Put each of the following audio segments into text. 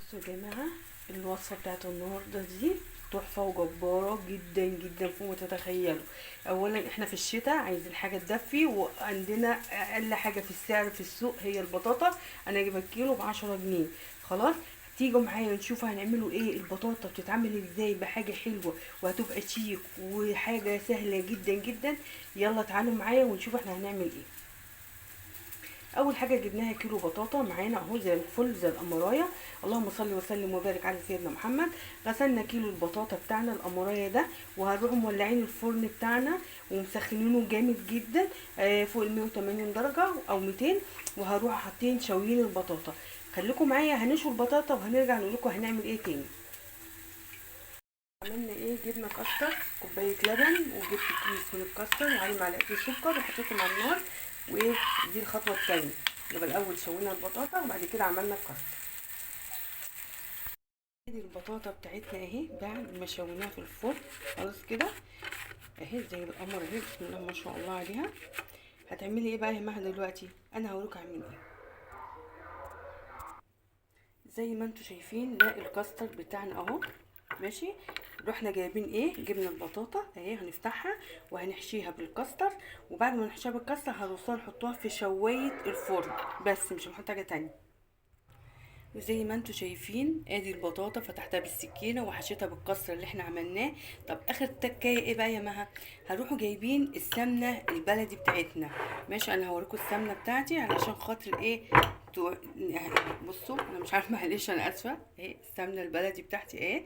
بصوا يا جماعة، الوصفة بتاعت النهارده دي تحفة وجباره جدا جدا فوق ما تتخيلوا. اولا احنا في الشتاء عايزين حاجة تدفي، وعندنا اقل حاجة في السعر في السوق هي البطاطا. انا جايبه الكيلو ب10 جنيه. خلاص تيجوا معايا نشوف هنعملوا ايه. البطاطا بتتعمل ازاي بحاجة حلوة وهتبقى شيك وحاجه سهلة جدا جدا. يلا تعالوا معايا ونشوف احنا هنعمل ايه. اول حاجة جبناها كيلو بطاطا معانا اهو زي الفل زي القمرايه. اللهم صل وسلم وبارك على سيدنا محمد. غسلنا كيلو البطاطا بتاعنا القمرايه ده، وهنروح مولعين الفرن بتاعنا ومسخنينه جامد جدا، فوق ال 180 درجه او 200، وهروح حاطين شويين البطاطا. خليكم معايا هنشوي البطاطا وهنرجع نقول لكم هنعمل ايه تاني. عملنا ايه؟ جبنا كاستر، كوباية لبن، وجبت كيس من الكاستر وعليه معلقتين سكر وحطيتهم على النار. وايه دي الخطوة الثانية. يبقى الاول شوينا البطاطا وبعد كده عملنا الكاستر. ادي البطاطا بتاعتنا اهي بعد ما شويناها في الفرن خلاص كده اهي زي القمر اهي، بسم الله ما شاء الله عليها. هتعملي ايه بقى يا مها دلوقتي؟ انا هوريكم هعمل ايه. زي ما انتم شايفين ده الكاستر بتاعنا اهو، ماشي. رحنا جايبين ايه؟ جبنا البطاطا اهي، هنفتحها وهنحشيها بالكاستر، وبعد ما نحشيها بالكاستر هنرصها نحطوها في شوايه الفرن، بس مش هنحط حاجة تانية. وزي ما انتم شايفين ادي البطاطا فتحتها بالسكينة وحشيتها بالكاستر اللي احنا عملناه. طب اخر تكايه ايه بقى يا مها؟ هنروحوا جايبين السمنة البلدي بتاعتنا، ماشي. انا هوريكم السمنة بتاعتي علشان خاطر ايه. بصوا انا مش عارفه، معلش انا اسفه. اهي السمنة البلدي بتاعتي اهي،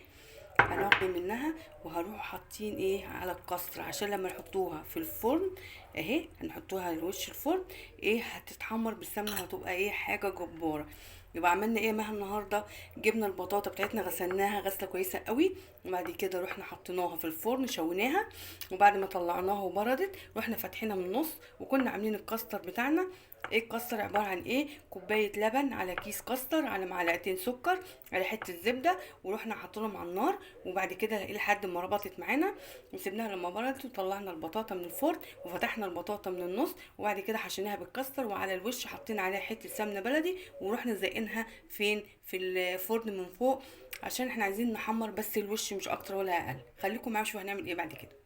هناخد منها وهروح حاطين ايه على الكاستر، عشان لما نحطوها في الفرن اهي، هنحطوها على وش الفرن ايه، هتتحمر بالسمنه وهتبقى ايه حاجة جبارة. يبقى عملنا ايه مها النهارده؟ جبنا البطاطا بتاعتنا غسلناها غسله كويسة قوي، وبعد كده رحنا حطيناها في الفرن شويناها، وبعد ما طلعناها وبردت رحنا فاتحينها من النص، وكنا عاملين الكاستر بتاعنا. ايه الكاستر؟ عبارة عن ايه؟ كوباية لبن على كيس كاستر على معلقتين سكر على حتة زبدة، ورحنا حاطينهم على النار، وبعد كده لحد ما ربطت معانا وسيبناها لما بردت، وطلعنا البطاطا من الفرن وفتحنا البطاطا من النص، وبعد كده حشيناها بالكاستر، وعلى الوش حطينا عليها حتة سمنه بلدي، ورحنا زقينها فين؟ في الفرن من فوق، عشان احنا عايزين نحمر بس الوش مش اكتر ولا اقل. خليكم معايا شوفوا هنعمل ايه بعد كده.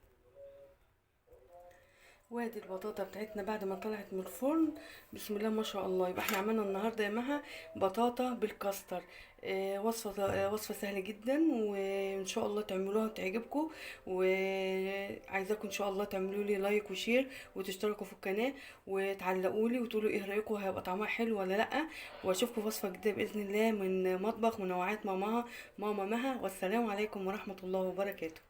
وادي البطاطا بتاعتنا بعد ما طلعت من الفرن، بسم الله ما شاء الله. يبقى احنا عملنا النهارده يا مها بطاطا بالكاستر، وصفه سهلة جدا، وان شاء الله تعملوها وتعجبكم. وعايزاكم ان شاء الله تعملوا لي like و share وتشتركوا في القناة وتعلقوا لي وتقولوا ايه رايكم، هيبقى طعمها حلو ولا لا. واشوفكم في وصفه جديدة باذن الله من مطبخ منوعات ماما مها. والسلام عليكم ورحمة الله وبركاته.